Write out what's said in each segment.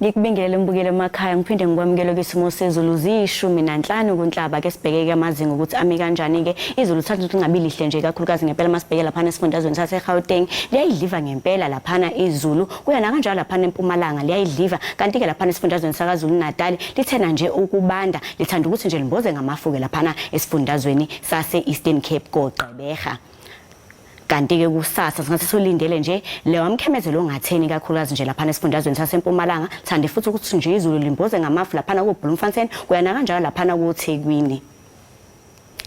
Ngikubingelele mbukele emakhaya, ngiphinde ngikwamukele kwisimo sezulu. Ziyishumi nanhlanu kuNhlaba. Ke sibheke-ke amazinga ukuthi ami kanjani-ke izulu. Thatha ukuthi kungabi lihle nje, kakhulukazi ngempela masibheke laphana esifundazweni sase-Gauteng, liyayidliva ngempela laphana izulu. Kuya nakanjalo laphana eMpumalanga liyayidliva, kanti-ke laphana esifundazweni sakaZulu Natali lithena nje ukubanda, lithanda ukuthi nje limboze ngamafu-ke laphana esifundazweni sase-Eastern Cape koGqeberha. Kanti-ke kusasa singathi solindele nje lewa mkhemezelo ongatheni, kakhulukazi nje laphana esifundazweni saseMpumalanga. Thande futhi ukuthi nje izulu limboze ngamafu laphana kuBloemfontein, kuya nakanjalo laphana kuThekwini.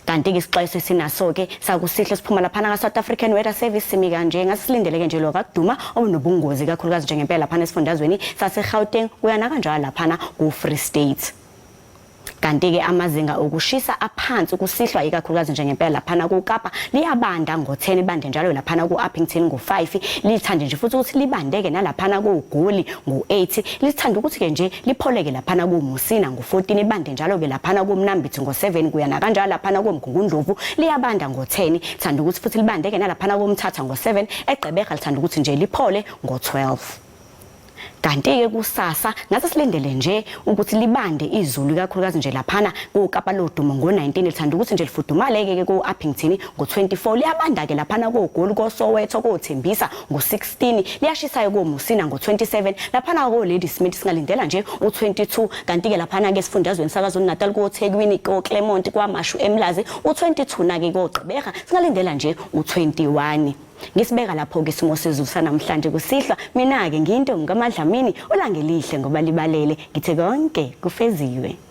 Kanti-ke isixwayiso esinaso-ke sakusihle siphuma laphana ka-South African Weather Service simi kanje: ngase silindeleke nje lo kakuduma obunobungozi, kakhulukazi nje ngempela laphana esifundazweni sase-Gauteng, kuya nakanjalo laphana ku-Free State. Kanti-ke amazinga okushisa aphansi kusihlwa, ikakhulukazi nje ngempela laphana kuKapa liyabanda ngo-10, ibande njalo laphana ku-Upington ngo-5, lithande nje futhi ukuthi libandeke nalaphana kuGoli ngo-8, lithande ukuthi-ke nje lipholeke laphana kuMusina ngo-14, ibande njalo-ke laphana kuMnambithi ngo-7, kuya nakanjalo laphana koMgungundlovu liyabanda ngo-10, lithande ukuthi futhi libandeke nalaphana koMthatha ngo-7, eGqeberha lithande ukuthi nje liphole ngo-12. Kanti-ke kusasa ngase silindele nje ukuthi libande izulu, ikakhulukazi nje laphana kuKapa Lodumo ngo-19, lithanda ukuthi nje lifudumale-ke ku-Upington ngo-24, liyabanda-ke laphana koGoli, koSoweto, koThembisa ngo-16, liyashisayo koMusina ngo-27, laphana ko-Ladysmith singalindela nje u-22. Kanti-ke laphana-ke esifundazweni saKwaZulu Natal koThekwini, koClermont, KwaMashu, eMlazi u-22, na-ke koGqeberha singalindela nje u-21. Ngisibeka lapho-ke isimo sezulu sanamhlanje kusihlwa. Mina-ke ngiyintombi kaMadlamini, olangelihle ngoba libalele. Ngithe konke kufeziwe.